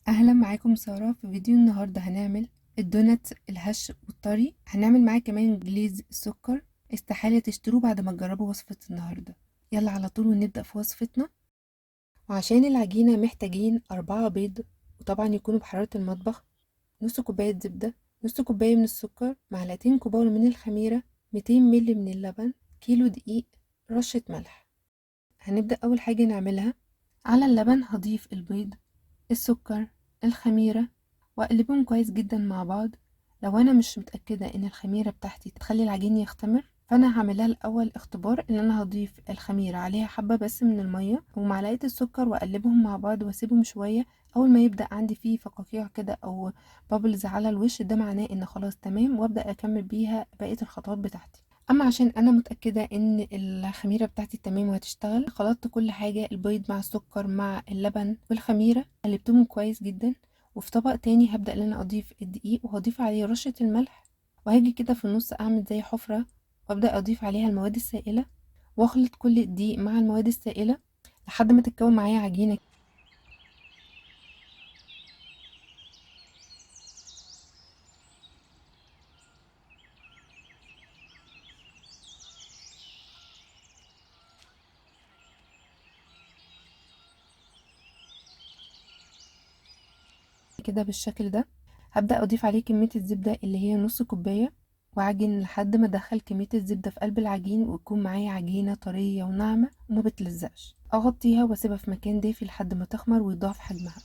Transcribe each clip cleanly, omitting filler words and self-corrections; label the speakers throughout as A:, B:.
A: اهلا، معاكم سارة. في فيديو النهاردة هنعمل الدونات الهش والطري، هنعمل معاه كمان glaze السكر. استحالة تشتروه بعد ما تجربوا وصفة النهاردة. يلا على طول ونبدأ في وصفتنا. وعشان العجينة محتاجين 4 بيض، وطبعا يكونوا بحرارة المطبخ، نص كوباية زبدة، نص كوباية من السكر، معلقتين كبار من الخميرة، 200 ملي من اللبن، كيلو دقيق، رشة ملح. هنبدأ أول حاجة نعملها على اللبن هضيف البيض، السكر، الخميرة، واقلبهم كويس جدا مع بعض. لو انا مش متأكدة ان الخميرة بتاعتي تخلي العجين يختمر، فانا هعملها الاول اختبار ان انا هضيف الخميرة عليها حبة بس من المية ومعلقة السكر، واقلبهم مع بعض واسيبهم شوية. اول ما يبدأ عندي فيه فقاقيع كده او bubbles على الوش، ده معناه ان خلاص تمام، وابدأ اكمل بيها بقية الخطوات بتاعتي. اما عشان انا متأكدة ان الخميرة بتاعتي تمام وهتشتغل، خلطت كل حاجة، البيض مع السكر مع اللبن والخميرة، قلبتهم كويس جدا. وفي طبق تاني هبدأ ان انا اضيف الدقيق، وهضيف عليه رشة الملح، وهاجي كده في النص اعمل زي حفرة وابدأ اضيف عليها المواد السائلة، واخلط كل الدقيق مع المواد السائلة لحد ما تتكون معايا عجينة. كده بالشكل ده. هبدأ اضيف عليه كمية الزبدة اللي هي نص كوباية، واعجن لحد ما ادخل كمية الزبدة في قلب العجين، وتكون معايا عجينة طرية وناعمة وما بتلزقش. اغطيها واسيبها في مكان دافي لحد ما تخمر ويضاعف حجمها.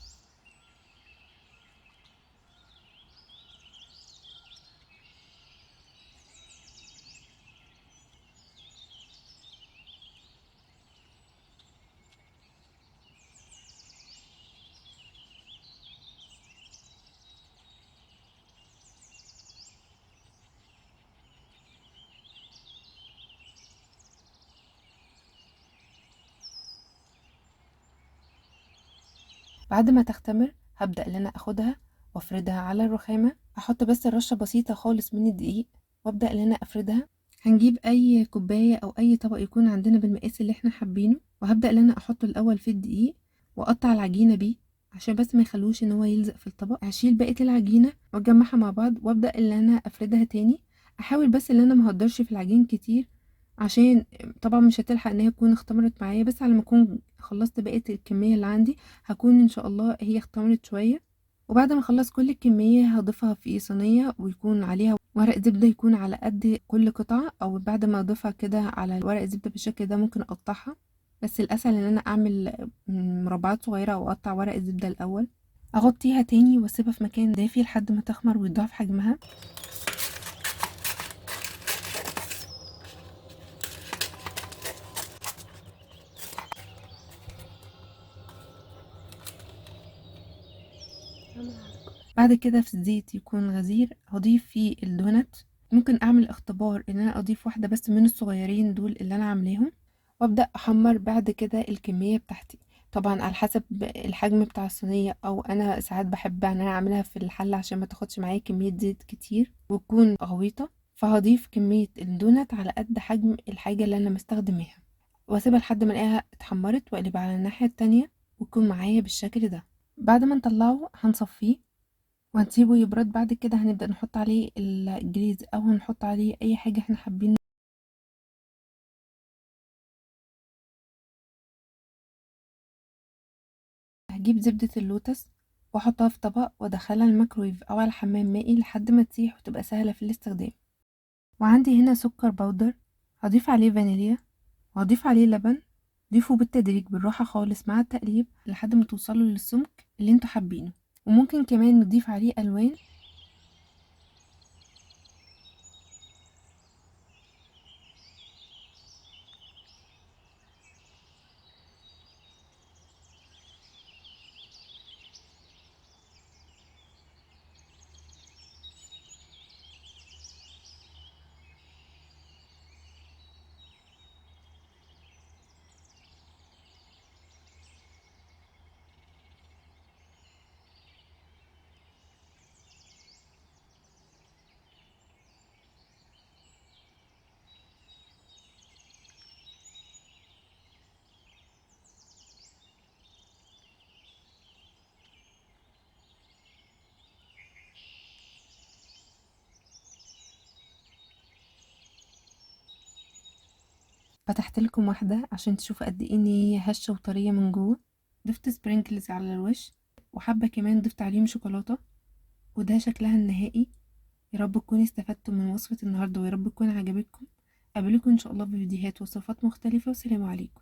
A: بعد ما تختمر هبدأ ان انا اخدها وافردها على الرخامة. احط بس رشة بسيطة خالص من الدقيق وابدأ ان انا افردها. هنجيب اي كوباية او اي طبق يكون عندنا بالمقاس اللي احنا حابينه، وهبدأ ان انا احطه الاول في الدقيق واقطع العجينة بيه عشان بس ما يخلوش ان هو يلزق في الطبق. هشيل بقية العجينة واجمعها مع بعض وابدأ ان انا افردها تاني. احاول بس ان انا ما اهدرش في العجين كتير، عشان طبعا مش هتلحق ان هي تكون اختمرت معايا، بس على ما اكون خلصت بقية الكمية اللي عندي هكون ان شاء الله هي اختمرت شوية. وبعد ما اخلص كل الكمية هضيفها في صينية ويكون عليها ورق زبدة يكون على قد كل قطعة، او بعد ما اضيفها كده على ورق زبدة بالشكل ده ممكن اقطعها، بس الاسهل ان انا اعمل مربعات صغيرة او اقطع ورق الزبدة الاول. اغطيها تاني واسيبها في مكان دافي لحد ما تخمر ويضاعف حجمها. بعد كده في الزيت يكون غزير هضيف فيه الدونات. ممكن اعمل اختبار ان انا اضيف واحدة بس من الصغيرين دول اللي انا عاملاهم، وابدأ احمر بعد كده الكمية بتاعتي، طبعا على حسب الحجم بتاع الصينية، او انا ساعات بحب ان انا اعملها في الحلة عشان ما تاخدش معايا كمية زيت كتير وتكون غويطة، فهضيف كمية الدونات على قد حجم الحاجة اللي انا مستخدماها، واسيبها لحد ما الاقيها اتحمرت واقلبها على الناحية التانية وتكون معايا بالشكل ده. بعد ما نطلعه هنصفيه وهنسيبه يبرد. بعد كده هنبدأ نحط عليه الجليز او هنحط عليه اي حاجة احنا حابين. هجيب زبدة اللوتس واحطها في طبق وادخلها الميكرويف او على حمام مائي لحد ما تسيح وتبقى سهلة في الاستخدام. وعندي هنا سكر powder هضيف عليه فانيليا وهضيف عليه لبن. ضيفوا بالتدريج بالراحة خالص مع التقليب لحد ما توصلوا للسمك اللي انتوا حابينه، وممكن كمان نضيف عليه ألوان. فتحت لكم واحدة عشان تشوفوا قد ايه ان هي هشه وطريه من جوه. ضفت sprinkles على الوش، وحبه كمان ضفت عليهم شوكولاتة، وده شكلها النهائي. يا رب تكونوا استفدتوا من وصفه النهارده، ويا رب تكون عجبتكم. اقابلكم ان شاء الله في فيديوهات وصفات مختلفة، والسلام عليكم.